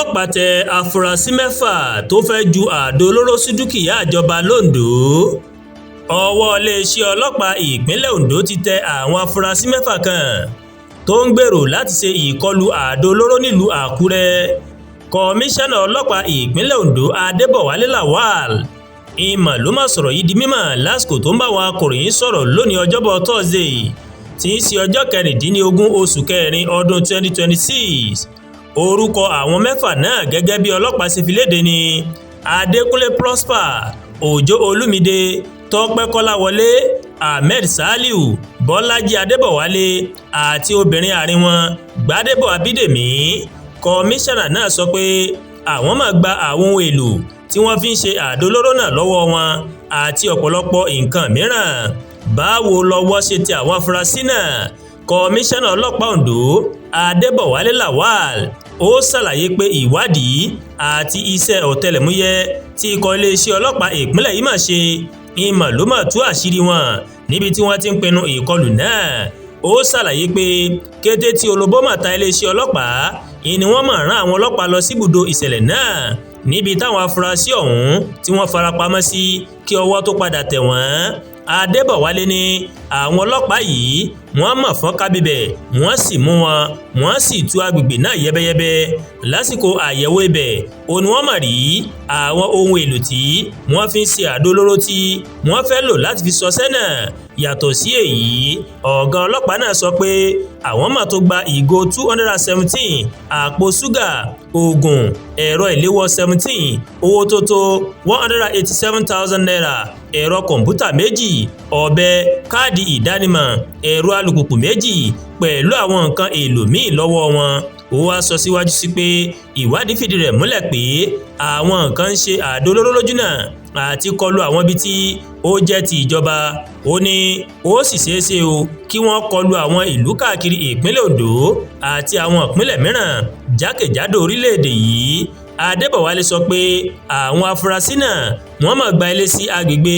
Ọlọ́pàá tẹ afurasí 6 tó fẹ́ẹ́ ju àdó olóró sí dúkìá ìjọba londo. Ọwọ́ iléeṣẹ́ ọlọ́pàá ìpínlẹ̀ Ondo ti tẹ àwọn afurasí 6 kan tó ń gbèrò láti ṣe ìkọlù àdó olóró nílùú Àkúrẹ́. Kọmíṣánná ọlọ́pàá ìpínlẹ̀ Ondo, Adébọ̀wálé Lawal, ìmọ̀ ló má sọ̀rọ̀ yìí di mímọ̀ lásìkò tó ń bá àwọn akọ̀ròyìn sọ̀rọ̀ lónìí, Ọjọ́bọ̀ Thursday, tí í ṣe ọjọ́ 16 oṣù kẹrin ọdún 2026. Orúkọ àwọn 6 náà, gẹ́gẹ́ bí ọlọ́pàá ṣe fi léde, ní Adékúnlé Prosper, Òjó Olúmídé, Tọ́pẹ́ Kọ́láwọlé, Ahmed Saliu, Bọ́lájí Adébọ̀wálé àti obìnrin àárín wọn, Gbádébọ̀ Abídèmí. Kọmíṣánná náà sọ pé àwọn máa gba àwọn ohun èlò tí wọ́n fi ń ṣe àdó olóró náà lọ́wọ́ wọn àti ọ̀pọ̀lọpọ̀ nǹkan mìíràn. Báwo lọ́wọ́ ṣe tẹ àwọn afurasí náà? Kọmíṣánná ọlọ́pàá Ondo, Adébọ̀wálé Lawal, ó ṣàlàyé pé ìwádìí àti iṣẹ́ ọ̀tẹlẹ̀múyẹ́ tí ikọ̀ iléeṣẹ́ ọlọ́pàá ìpínlẹ̀ yìí máa ṣe ìmọ̀ ló máa tú àṣírí wọn níbi tí wọ́n ti ń pinnu ìkọlù náà. Ó ṣàlàyé pé kété tí olobó mà ta iléeṣẹ́ ọlọ́pàá ìní, wọ́n máa rán àwọn ọlọ́pàá lọ síbùdó ìṣẹ̀lẹ̀ náà níbi táwọn afurasí ọ̀hún tí wọ́n farapamọ́ sí kí ọwọ́ tó padà tẹ̀ wọ́n. Adébọ̀wálé ní àwọn ọlọ́pàá yìí, wọ́n mọ̀ fọ́n kábíbẹ̀, wọ́n sì mú wọn, wọ́n sì tú agbègbè náà yẹ́bẹ́yẹ́bẹ́. Lásìkò àyẹ̀wò ibẹ̀ òun ni wọ́n mọ̀ rí àwọn ohun èlò tí wọ́n fi ń ṣe àdó olóró tí wọ́n fẹ́ lò láti fi ṣọṣẹ́ náà. Yàtọ̀ sí èyí, ọ̀gá ọlọ́pàá náà sọ pé àwọn mà tó gba ìgò 217, àpò ṣúgà, oògùn, ẹ̀rọ ìléwọ́ 17, owó tó tó ₦187,000, ẹ̀rọ kọ̀ǹpútà 2, ọ̀bẹ, káàdì ìdánimọ̀, ẹ̀rọ alùpùpù 2 pẹ̀lú àwọn nǹkan èlò míì lọ́wọ́ wọn. Ó wá sọ síwájú sí pé ìwádìí fìdí rẹ̀ múlẹ̀ pé àwọn nǹkan ń ṣe àdó olóró lójúnà àti kọlu àwọn ibi tí ó jẹ́ ti ìjọba. Ó ní ó sì ṣeé ṣe o kí wọ́n kọlu àwọn ìlú káàkiri ìpínlẹ̀ Ondo àti àwọn ìpínlẹ̀ mìíràn jákèjádò orílẹ̀-èdè yìí. Adébọ̀wálé sọ pé àwọn afurasí náà, wọ́n máa gba ilé sí agbègbè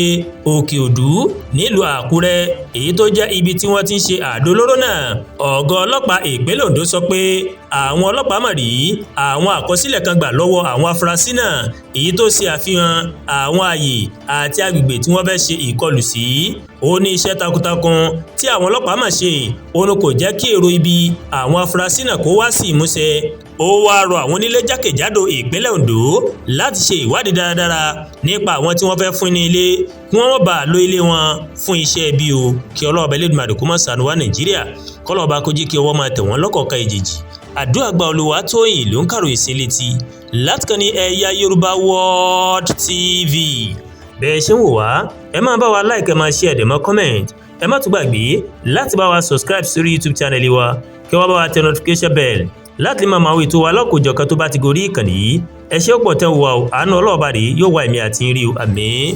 Òkè Òdú nílùú Àkúrẹ́, èyí tó jẹ́ ibi tí wọ́n ti ń ṣe àdó olóró náà. Ọ̀gá ọlọ́pàá ìpínlẹ̀ Ondo sọ pé àwọn ọlọ́pàá mọ̀ rí àwọn àkọsílẹ̀ kan gbà lọ́wọ́ àwọn afurasí náà, èyí tó ṣe àfihàn àwọn ààyè àti agbègbè tí wọ́n fẹ́ ṣe ìkọlù sí. Ó ní iṣẹ́ takuntakun tí àwọn ọlọ́pàá mà ṣe òun kò jẹ́ kí èrò ibi àwọn afurasí náà kó wá sí ìmúṣẹ. Ó wáá rọ àwọn onílé jákèjádò ìpínlẹ̀ Ondo láti ṣe ìwádìí dáradára nípa àwọn tí wọ́n fẹ́ fún ní ilé, kí wọ́n má bàa lo ilé wọn fún iṣẹ́ ibi o. Kí Ọlọ́ọ̀bẹ Elédùmarè kó má ṣàánú wa Nàìjíríà, kọ́lọ́ọ̀bá kó jí kí ọwọ́ máa tẹ̀ wọ́n lọ́kọ̀ọ̀kan èjèèjì. Àdúrà gba. Olúwatóyìn ló ń kàròyìn sí létí láti kàn ní Ẹ̀yà Yorùbá World TV. Bẹ́ẹ̀ ṣe ń wò wá, ẹ máa bá wa like, ẹ máa share, ẹ dẹ̀ máa comment. Ẹ má tún gbàgbé láti bá wa subscribe sórí YouTube channel wa, kí wọ́n bá wa tẹ notification bell láti lè máa máa wo ètò wa lọ́kòjọ̀kan tó bá ti gorí ìkànnì yìí. Ẹ ṣé ó pọ̀ tẹ́ wà o. Àánú ọlọ́ọ̀bá rèé yóò wá ẹ̀mí àti rí o. Àmín.